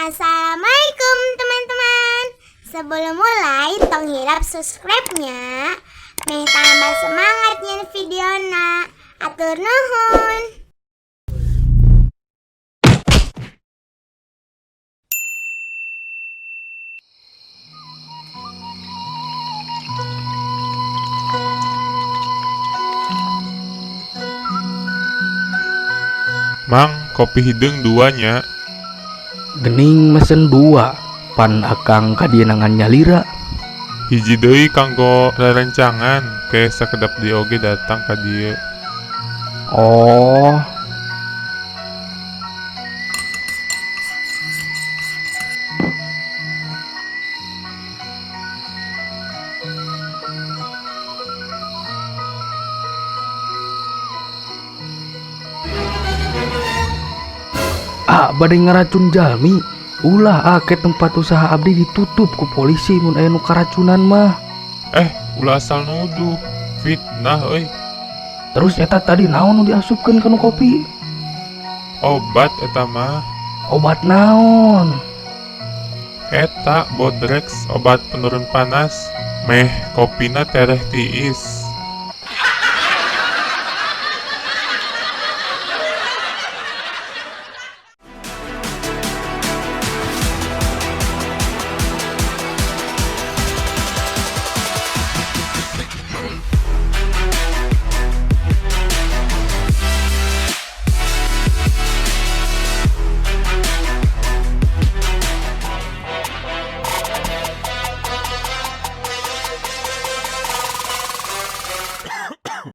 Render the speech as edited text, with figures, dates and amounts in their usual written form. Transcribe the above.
Assalamualaikum, teman-teman. Sebelum mulai, tong hilap subscribe-nya. Meh tambah semangat nyieun videona. Hatur nuhun. Mang, kopi hideung dua nya. Gening mesen dua, pan akang ka dieu ngan nyalira. Hiji deui kanggo rerencangan, ke sakedap deui oge datang ka dieu. Oh. Ah, bade ngaracun jalmi. Ulah ah, ke tempat usaha abdi ditutup ku polisi mun aya nu karacunan mah. Eh, ulah asal nuduh. Fitnah euy. Terus eta tadi naon nu diasupkeun kana kopi? Obat eta mah. Obat naon? Eta Bodrex, obat penurun panas. Meh kopina tereh tiis.